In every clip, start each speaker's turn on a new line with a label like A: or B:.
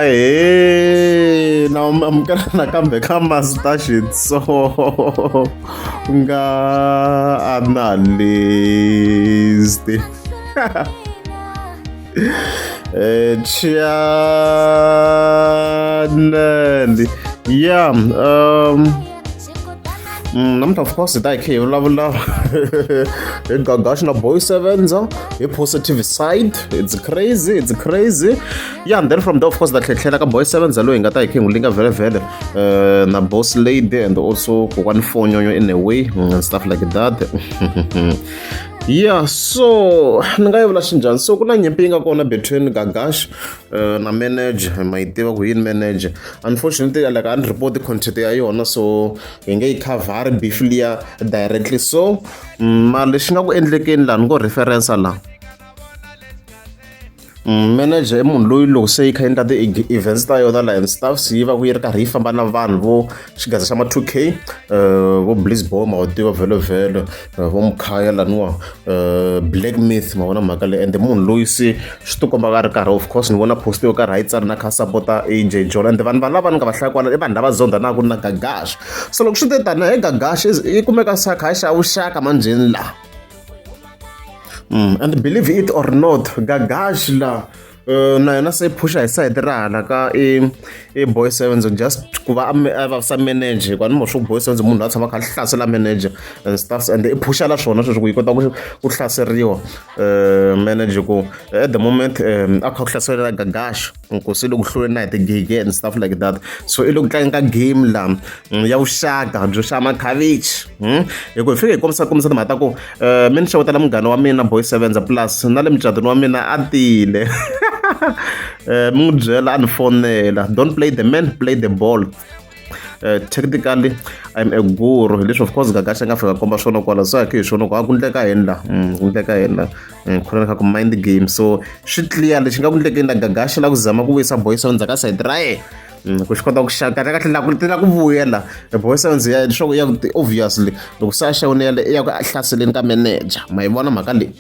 A: Ahee na amukela nakambe ka Master Xitsonga Analyst. Channel yeah namuntlha of course hi ta hi khe hi vulavula hi Gagash na Boy Sevenza hi positive side. It's crazy, it's crazy. Yeah, and then from there, of course, ta tlhetlhela ka Boy Sevenza loyi hi nga ta hi khe hi n'wi linga vhele vhele na Boss Lady and also kokwani Fonyonyo in a way and stuff like that. Yeah, so ni nga yi vula xinjhani? So ku na nyimpi yi nga kona between Gagash na manager. Ma yi tiva ku yini manager? Unfortunately, like, a ni report content ya yona, so hi nge yi khavhari beef liya directly. So mara lexi nga ku endlekeni laha ni ngo reference laha, manager i munhu loyi loko se yi kha yi endla ti-events ta yona laha and stuffs, yi va ku yi ri karhi yi famba na vanhu vo xigaza xa ma 2K, vo Bliss Boy, ma tiva vhele vhele, vo Mkhaya laniwa, Black Myth, ma vona mhaka leyi. Ende munhu loyi se swi tikomba ka ri karhi, of course, ni vona post yo karhi a yi tsari na kha sapota AJ John, and vanhu valava ni nga va hlaya kwala i vanhu lava zondhanaka na Gagash. So loko swi te tani he Gagash yi kumeka se a kha a xava vuxaka manjheni laha. And believe it or not, Gagash la na yena se phusha hi sayiti ra hala ka i Boy Sevens, just ku va a vavisa manager, hikuva ni mo swo Boy Sevens munhu loyi a tshamaka a hlasela manager and stuffs, and i phuxela swona sweswi ku yi kota ku hlaseriwa manager, ku at the moment a kha ku hlaseriwa Gagash, ku se le ku hluleni na hi tigigi and stuff like that. So i le ku tlangeni ka game la ya vuxaka byo xava makhavichi, Hi ku hi fike hi kombisa timhaka ta ku mi ni xewetela munghana wa mina Boy Sevenza, plus na le mucatweni wa mina a tile, mi n'wi byela a ni fonela. Don't play the man, play the ball. Technically I'm a guru. Hi leswi, of course, Gagash a nga fika komba swona kwala. So hi swona ku a ku ndleka yini la, ku ndleka yini la, khona kha ku mind game. So swi clear lexi nga ku ndlekeni la, Gagash la ku zama ku vuyisa Boy Sevens ka side ra yena, ku xi kota ku xava kahle kahle la ku la ku vuyela Boy Sevens ya leswaku ya obviously loko se a xawunele i ya ku hlaseleni ka manager. Ma yi vona mhaka leyi?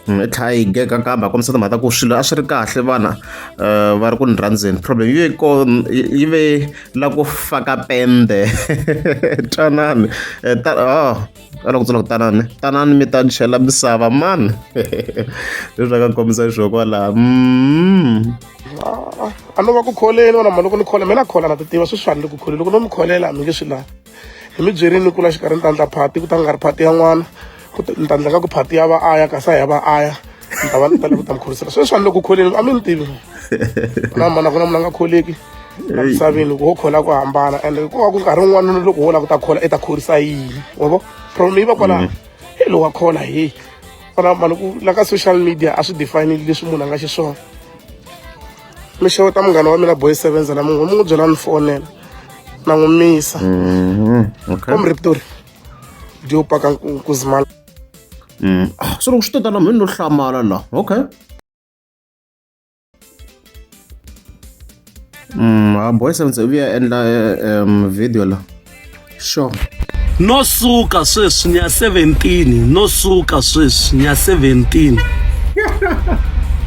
A: I tlhela yi gega kambe a kombisa timhaka ta ku swilo a swi ri kahle, vana va ri ku ni rhandzeni. Problem yi ve kona, yi ve la ku faka pende. Twanani ta oh a loko tsula ku tanani tanani mi ta chela misava mani, leswi va nga kombisa xiswona kwalaha.
B: A no va ku kholeni wena mhani, loko ni khola mina khola na ti tiva sweswi a ni le ku kholeni, loko no mi kholela mi nge swi lavi. Hi mi byerini ku la xikarhi ni ta endla phati, ku ta nga ri phati ya n'wana, ku ni ta endla nga ku phati ya va aya, kasi a ya va aya, ni ta va ni tale ku ta mi kholisela. Sweswi a ni le ku kholeni, a mi ni tivi na mana, ku na munhu a nga kholeki la misaveni, ku ho khola ku hambana. Ende ku va ku nkarhi wun'wana loko wo lava ku ta khola i ta khorisa yini, wa vo? Problem yi va kwala, he lowa khola he fana mani ku la ka social media a swi define leswi munhu a nga xiswona. Mi xeweta munghana wa mina Boy Sevenza na munhu mi n'wi byela ni fonela na n'wi misa. Kom Riptori dyo paka nkuzimala.
A: So loko swi to tala mheni no hlamala la, okay. A Boy Sevens i vuya endla video la, sure.
C: No suka sweswi ni ya 17, no suka sweswi ni ya 17,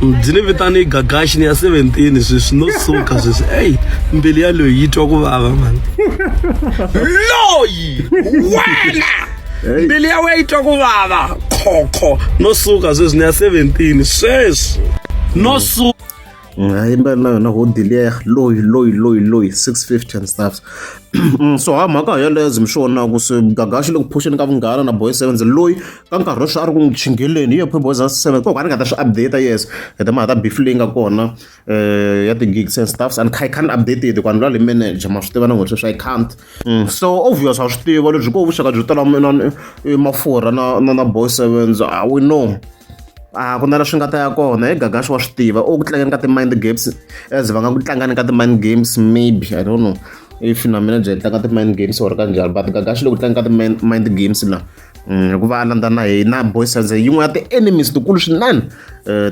C: byi ni vitani Gagashi, ni ya 17 sweswi, no suka sweswi. Eyi, mbilu ya loyi yi twa ku vava mani, loyi wena mbilu ya wena yi twa ku vava khokho. No suka sweswi ni ya 17 sweswi, no suka.
A: A yimbelela na yona hodi liya, loyi loyi loyi loyi 650 and stuff. So ha mhaka yeleyo mi swi vonaku se Gagashi le ku phuxeni ka vunghana na Boy Sevens, loyi ka nkarhi wa sweswi a ri ku n'wi chingeleni hi yo Boy Sevens koko a ni nga ta swi update. Yes, hi timhaka ta beef leyi nga kona ya ti-gigs and stuffs, and I can't update it hikuva ni vula le manager, ma swi tiva na n'wina sweswi I can't. So obvious ha swi tiva lebyi ko vuxaka byo tala mina mafurha na Boy Sevens. We know a ku na la swi nga ta ya kona hi Gagash, wa swi tiva u ku tlangeni ka ti-mind games, as va nga ku tlangani ka ti-mind games. Maybe, I don't know if na mina byi tlanga ti-mind games or kanjhani, but Gagash le ku tlanga ka ti-mind games la, hikuva a landza na hi na Boy Sense, yin'we ya ti-enemies tikulu swinene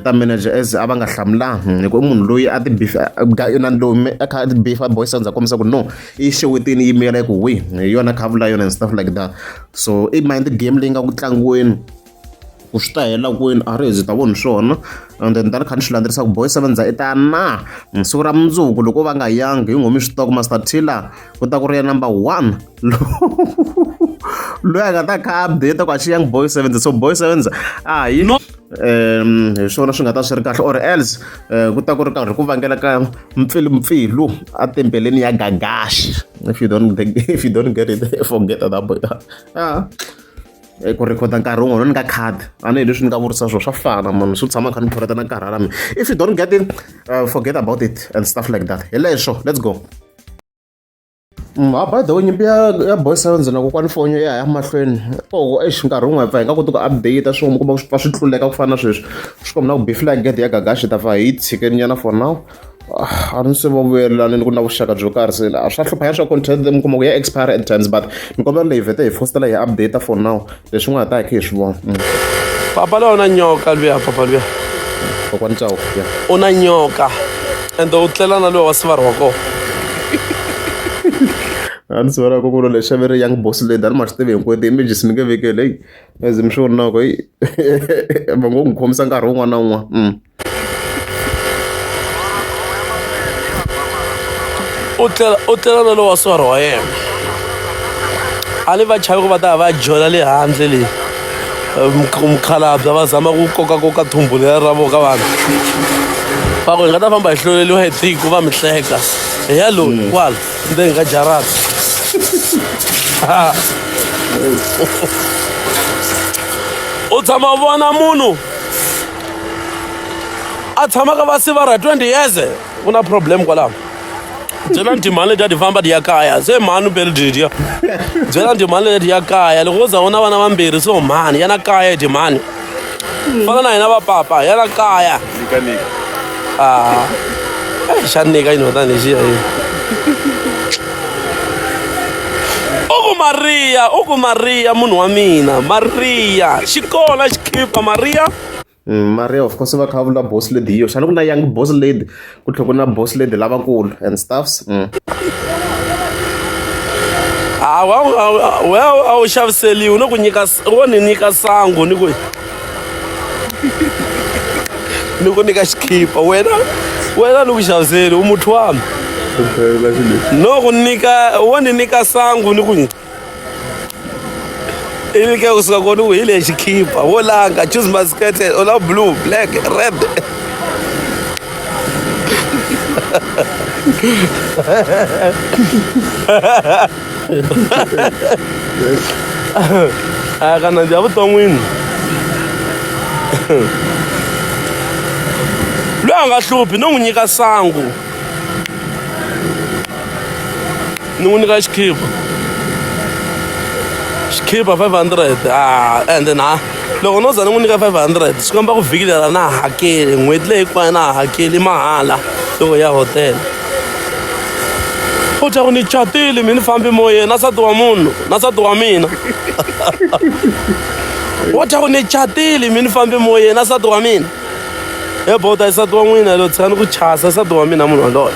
A: ta manager, as a va nga hlamulanga hi ku i munhu loyi a ti beef na loyi a kha a ti beef Boy Sense, a kombisa ku no i xewetini yimela ku wi hi yona kha vula yona and stuff like that. So i mind game leyi nga ku tlangiweni. Ku swi ta hela kwini a ri hi ta voni swona and then ta ni kha ni swi landzelerisa ku boy sevenza i ta na siku ra mundzuku loko va nga yangi hi nghumi switoko master tiller ku ta ku ri ya number one loyi a nga ta kha update ku a xi young boy sevenza so boy sevenza a hi no hi swona swi nga ta swi ri kahle or else ku ta ku ri karhi ku vangela ka mpfilumpfilu etempeleni ya gagashi if you don't if you don't get it forget about it ah ku rhekhoda nkarhi wun'wana ni ka khadi a ni hi leswi ni nga vurisa swona swa fana munhu swi tshama kha ni phureta na karhala mina if you don't get it forget about it and stuff like that hi leswo let's go by the way nyimpi ya boy sevens na kokwani fonyo ya ya mahlweni koko exi nkarhi wun'we pfa hi nga koti ku update swi kuma swi pfa swi tluleka ku fana na sweswi swi komba na ku beef like get ya gagashi ta fa hi tshikeni nyana for now a ni se va vuyelanini ku na vuxaka byo karhi se a swa hlupha ya swa content mi kuma ku ya expire at times but ni kombela leyi vhete hi fostela hi update for now leswi nga ta hi kha hi swi vona
C: papa loyi u na nyoka luya papa luya
A: kokwani Chauke ya
C: u na nyoka ende u tlela na luya wa sivara wa kona
A: a ni sivara ko ku lexi ve ri young boss lady a ni ma swi tivi hinkwayo ti-images ni nge vekeli heyi as mi swi vonaka heyi va ngo n'wi khomisa nkarhi wun'wana na wun'wana
C: U tlela u tlela na lowa sora wa yena a ni va chavi ku va ta va jola le handle le mukhalabye va zama ku kokakoka thumbu leri ra vona ka vanhu va ku hi nga ta famba hi hloleliwa hi tiko va mi hleka hi ya loyi kwala ndzeni ka jarata u tshama u vona munhu a tshamaka va sivara 20 years ku na problem kwalaho byela timhani letiya ti famba ti ya kaya se mhani u bele dyidiya byela timhani letiya ti ya kaya loko wo za u na vana vambirhi so mhani ya na kaya timhani fana na hina vapapa ya na kaya a xa nyika xinhwetana lexiya u ku mariya u ku mariya munhu wa mina mariya xi kona xikhipa mariya
A: Maria of course va kha va vula boss lady yo xana ku na young boss lady ku tlhela ku na boss lady lavakulu and stuffs
C: A a wu xaviseliwi no ku nyika wo ni nyika sangu ni ku ni ku nyika xikhipa wena wena ni ku xaviseli u muthu wami no ku nyika wo ni nyika sangu ni ku ivi ke kusuka kona u hi le xikhipa wo langa choose my skirt ola blue black red a ka nandzi ya vuton'wini loyi a nga hluphi no n'wi nyika sangu ni n'wi nyika xikhipa xikhipa 500 ah ende na loko no za ni n'wi nyika 500 swi komba ku vhiki leri na ha hakeli n'hweti leyi hinkwayo na ha hakeli mahala loko ya hotela u tya ku ni catile mi ni fambi moyeni na nsati wa munhu na nsati wa mina wa tya ku ni catile mi ni fambi moyeni na nsati wa mina he bota i nsati wa n'wina lo tshika ni ku chasa nsati wa mina munhu waloye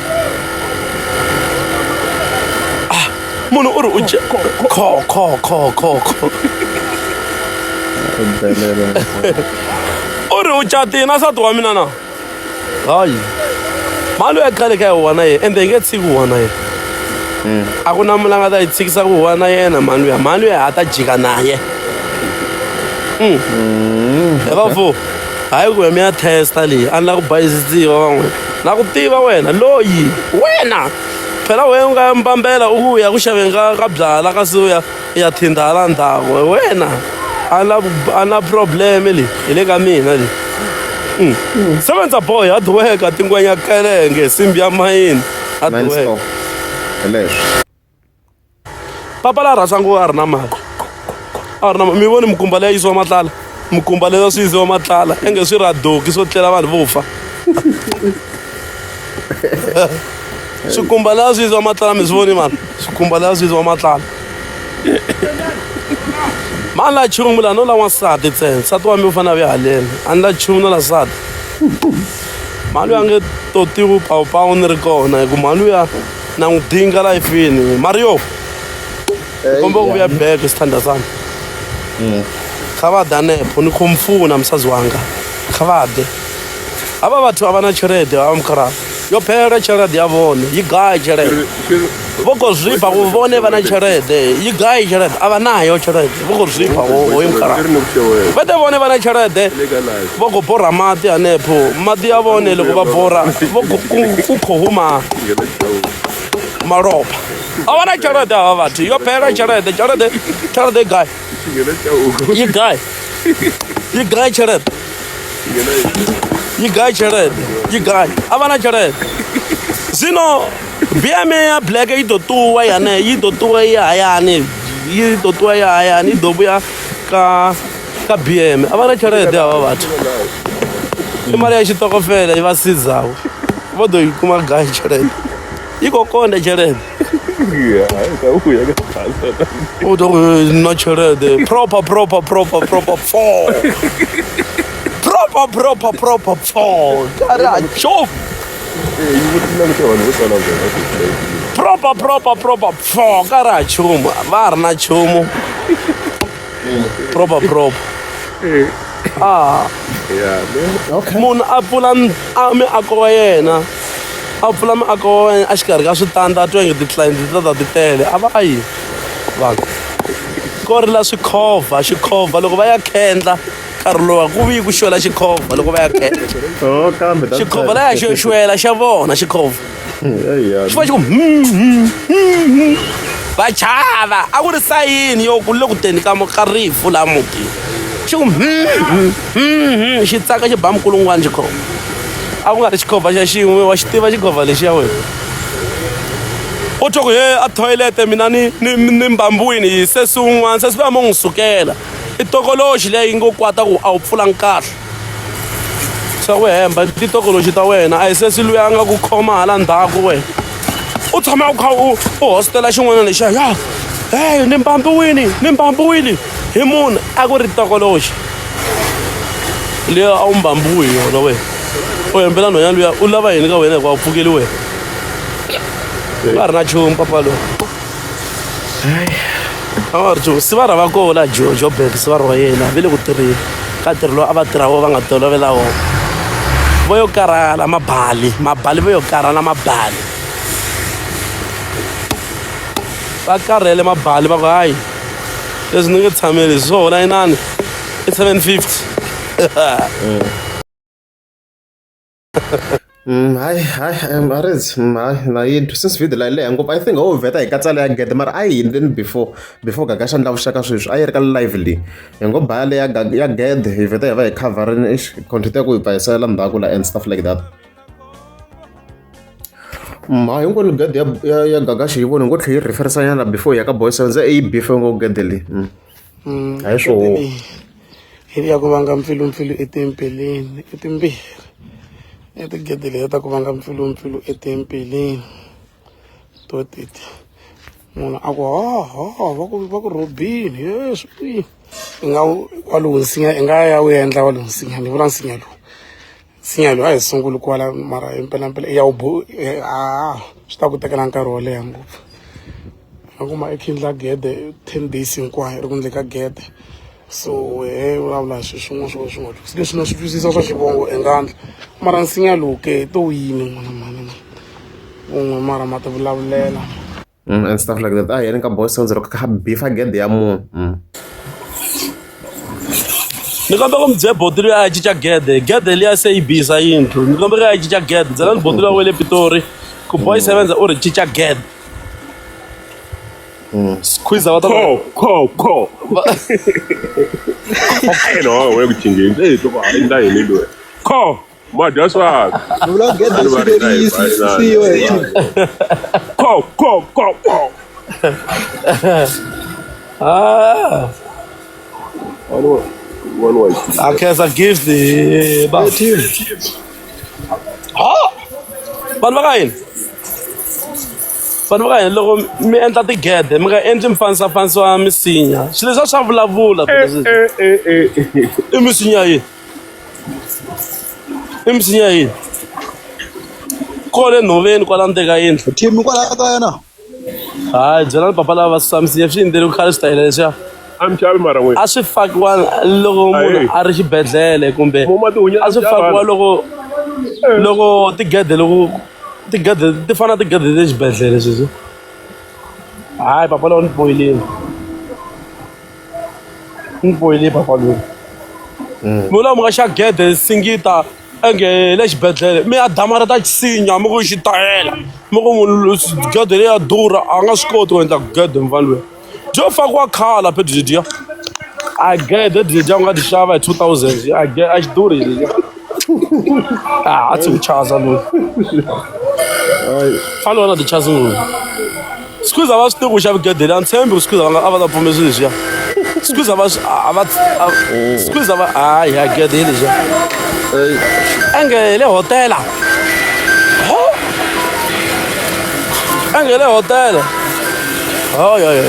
C: ah, munhu u ri u kho kho kho kho kho u ri u catile na nsati wa mina na hayi mali ya khale ka yi wana yena ende hi nge tshiki ku wana yena a ku na munhu a nga ta yi tshikisa ku wana yena mali luya mali luya ha ta jika naye hi va vo hayi ku ya mi ya testa leyi a ni la ku bayisisiwa van'we na ku tiva wena loyi wena phela wena u nga mbambela u ku ya ku xaveni ka byala kasi u ya ya thinda hala ndzhaku wena a na a na problem leyi hi le ka mina leyi sevenza boy hard worker tingwenya kelenge simbi ya mayini hard worker
A: hi leswo
C: papa la rhasangu a ri na mali a ri na mi voni mikumba leyi yisiwa matlala mikumba leyi swi yisiwa matlala enge swi radoki swo tlela vanhu vo fa swikumba leya swi yisiwa matlala mi swi voni mani swikumba leya swi yisiwa matlala mani la chumu la no la n'wansati ntsena nsati wa mi u fanele a vuya haleni a ni la chumu no la nsati mali ya nge totiwi pawupawu ni ri kona hi ku mali ya na n'wi dinga layifini mario komba ku vuya back sithanda sami. Kha vha ḓe hanefho ni khou mpfuna musadzi wanga kha vha ḓe. Havha vhathu a vha na tshelede havha mukalaha yo fhela tshelede ya vhone yi gai tshelede vho khou zwifha ku vhone vha na tshelede yi gai tshelede a vha nayo tshelede vho khou zwifha hoyu mukalaha vhete vhone vha na tshelede vho khou bora maḓi hanefho maḓi a vhone loko vha bora vho ku khou huma malofha a vha na tshelede havha vhathu yo fhela tshelede tshelede tshelede gai yi gai yi gai tshelede yi gai tshelede yi gai a vha na tshelede zwino bm ya black yi ḓo ṱuwa yane yi ḓo ṱuwa ya hayani yi ḓo ṱuwa ya hayani i ḓo vhuya ka ka bm a vha na tshelede havha vhathu i mali ya tshiṱokofela i vha sidzaho vho ḓo i kuma gai tshelede yi khou konda tshelede u ḓo na tshelede proper proper proper proper four proper proper proper four kara chof proper proper proper four kara chumu va ri na chumu proper proper ah munhu a pfula a miako wa yena a pfula miako wa yena exikarhi ka switanda a twa inge ti-client ti ta ta ti tele a va a yi vanhu ko rila swikhovha xikhovha loko va ya khendla nkarhi lowa ku vi ku xwela xikhovha loko va ya khendla
A: Oh, kambe that's
C: xikhovha laya xo xwela xa vona xikhovha
A: Eya.
C: xi va xi ku va chava a ku ri sayini yo ku le ku teni ka ka rifu laha mutini xi ku xi tsaka xi ba mikulungwana xikhovha a ku nga ri xikhovha xa xin'we wa xi tiva xikhovha lexi ya wena u twa ku he a thoyilete mina ni ni ni mbambiwini hi sesi wun'wana sesi va mo n'wi sukela i tokoloxi leyi ngo kwata ku a wu pfulangi kahle swa ku hemba titokoloxi ta wena a hi sesi luya a nga ku khoma hala ndzhaku wena u tshama u kha u u hostela xin'wana lexiya ya hey ni mbambiwini ni mbambiwini hi munhu a ku ri tokoloxi leyo a wu mbambiwi hi yona wena u hembela nhwanyana luya u lava yini ka wena hikuva u pfukeli wena u nga ri na nchumu papa lowu a nga ri nchumu sivara va koho la Joburg sivara wa yena ve le ku tirheni ka ntirho lowu a va tirha wo va nga tolovela wona vo yo karhala mabali mabali vo yo karhala mabali va karhele mabali va ku hayi leswi ni nge tshameli swo hola inani i 750
A: Hayi hayi Aris hayi na yi since video la yi leha ngopfu I think ho vheta hi katsa leya gede mara a yi hindleni before before gaga xa ndla vuxaka sweswi a yi ri ka live leyi hi ngo baya leya ya gede hi vheta hi va hi coverini eish content ya ku hi pfa hi salela ndzhaku la and stuff like that hayi hinkwenu gede ya ya ya gagaxi yi voni hi ngo tlhe yi referisa nyana before hi ya ka boy seven se i yi bife ngo gede leyi hayi swoho
B: Hi ya ku vanga mpfilumpfilu etempeleni i timbirhi i tigede letiya ta ku vanga mpfilumpfilu etempeleni to teti munhu a ku ha ha va ku va ku rhobini yesu i nga walowu nsinya i nga ya wu endla walowu nsinya ni vula nsinya lowu nsinya lowu a hi sunguli kwala mara himpelampela i ya wu a swi ta ku tekela nkarhi wo leha ngopfu a kuma i khindla gede 10 days hinkwayo ri ku ndle ka gede so wehe vulavula hi swilo swin'wana swo ka swi nga twisi leswi na swi twisisa swa xivongo engandla mara nsinya lowu ke to wu yini n'wana mhani vun'we mara ma ti vulavulela
A: And stuff like that a hi yeni ka boy sounds loko kha bifa gede ya munhu.
C: Ni kombela ku mi byela boti luya a ya cinca gede gede liya se yi bisa yindlu ni kombela ya cinca gede byelani boti luya wa le Pitori ku boy sevenza u ri cinca gede Squeeze va ta
D: Kho, kho, kho. Yena wa ku chingeni. Eh, to ba endla yini loyi? Kho, ma dya swaka.
E: Vula gede siwe.
D: Kho, kho, kho, kho.
C: Ah,
D: One wa
C: a khensa gift ba.
E: Team.
C: Ha! Vanhu va ka yini? Vanhu va ka hina loko mi endla tigede mi nga endli mi fanisa misinya swilo leswi swa vulavula phela sweswi.
D: Eh, eh, eh.
C: I misinya yini i misinya yini kole nhoveni kwala ndzeni ka yindlu
E: Team kwala ka yena.
C: Hayi byelani papa lava va susa misinya swi endleli khale switayele leswiya.
D: A mi xavi mara n'wina.
C: A swi fakiwa loko munhu
D: Ahee.
C: a ri xibedhlele kumbe
D: Mo matihunya
C: a swi
D: a mi
C: fakiwa
D: xava.
C: loko loko tigede loko tigede ti fana na tigede ta xibedhlele sweswi. Hayi papa loyi ni poyilini. Ni poyilini papa loyi. Mi vula mi nga xa gede singita enge hi le xibedhlele mi ya damareta xisinya mi ku xitayela mi ku munhu loyi gede leyi ya durha a nga swi koti ku endla gede mfana loyi byo fakiwa khala phe dyedya a gede dyedya u nga ti xava hi 2000 a ge a xi durhi dyedya a a tshi ku chaza loyi fana wena ti chazi ngopfu Squeeze a va swi tivi ku xava gede leyi a ni tshembi ku Squeeze a va ta pfumela swilo leswiya Squeeze a va a va Squeeze a va hayi a gede hi lexiya enge hi le hotela ho enge hi le hotela hoyoyo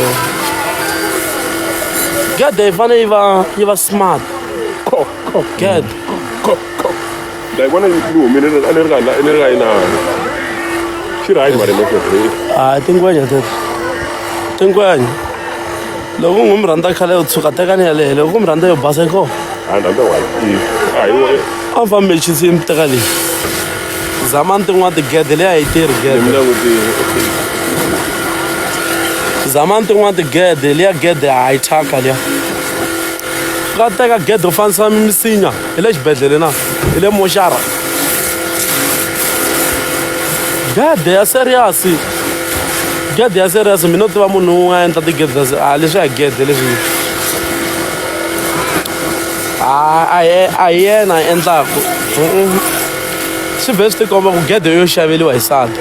C: gede yi fanele yi va yi va smart
D: Kho kho
C: gede
D: kho kho. La yi vona yi humile a ni ri ka a ni ri ka inani. Xi right mara emotion.
C: Hayi tingwenya teto tingwenya loko u n'wi rhandza khale yo tshuka tekani yaleyo loko u n'wi rhandza yo basa yi kona
D: A ni rhandza white. A hi
C: a mi fambi mechisi mi teka leyi zamani tin'wana tigede leyi a yi tirhi
D: ni
C: gede
D: mi langutile. Okay.
C: zamani tin'wana tigede liya gede a yi thyaka liya ka teka gede u fanisa misinya hi le xibedhlele na hi le moxara gede ya serious gede ya serious mina no tiva munhu u nga endla tigede ta a leswi ya gede leswi a a hi yena a endlaku swi vhe swi tikomba ku gede yo xaveliwa hi sati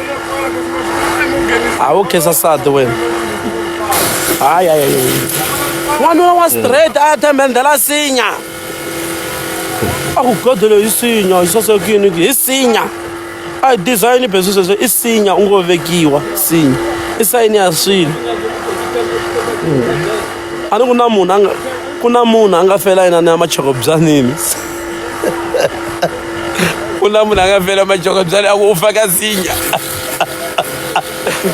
C: a wo khensa sati wena hayi hayi n'wanuna wa straight a ya thembendela sinya a ku gede leyi sinya yi sasekini hi sinya a hi design be swi sweswo i sinya u ngo vekiwa sinya i sayini ya swilo a ni ku na munhu a nga ku na munhu a nga fela inani ya machokobyanini ku na munhu a nga fela machokobyani a ku u faka sinya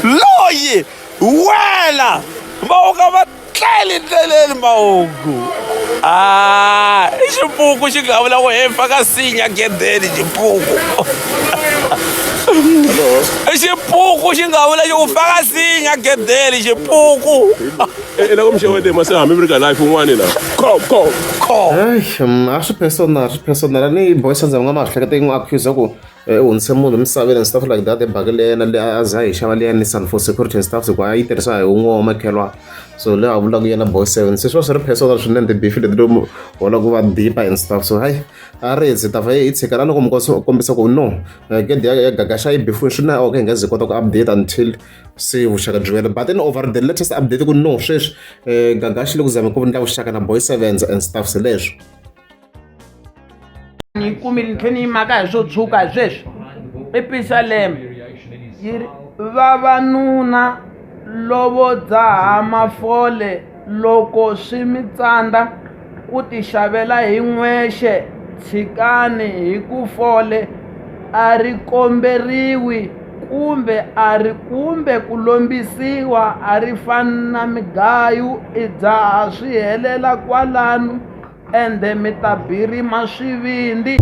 C: loyi wela va uka va tleli ndleleni mahungu a i xipuku xi nga vula ku he faka sinya gedeni xipuku i xipuku xi nga vula xi ku faka sinya gedeni xipuku
D: I loko mi xewete mase hambi mi ri ka life un'wani la. Kho kho.
C: Kho.
A: A swi personal swi personal a ni boy sandza nga ma hleketa yi n'wi accuse ku u hundzise munhu emisaveni and stuff like that ebaki leyi yena leyi a za yi xava leya Nissan for security and stuff hikuva a yi tirhisa hi wun'we wa makhelwani so leyi a vulaka yena boy seven se swi va swi ri personal swinene ti-beef leti lomu hola ku va deeper and stuff so hayi a ri hi ta va hi tshika na loko mi kombisa ku no gede ya gagaxa yi bifini swinene okay hi nga ze kota ku update until se vuxaka byi vuyela but then over the latest update ku no sweswi gagaxi le ku zame ku endla vuxaka na boy sevens and stuff se leswo
F: ni yi kumile ni tlhe ni yi maka hi swo tshuka hi sweswi i pisalema yi ri vavanuna lovo dzaha mafole loko swi mi tsandza ku tixavela hi n'wexe tshikani hi ku fole a ri komberiwi kumbe a ri kumbe ku lombisiwa a ri fani na migayu i dzaha swi helela kwalano ende mi ta birima swivindzi.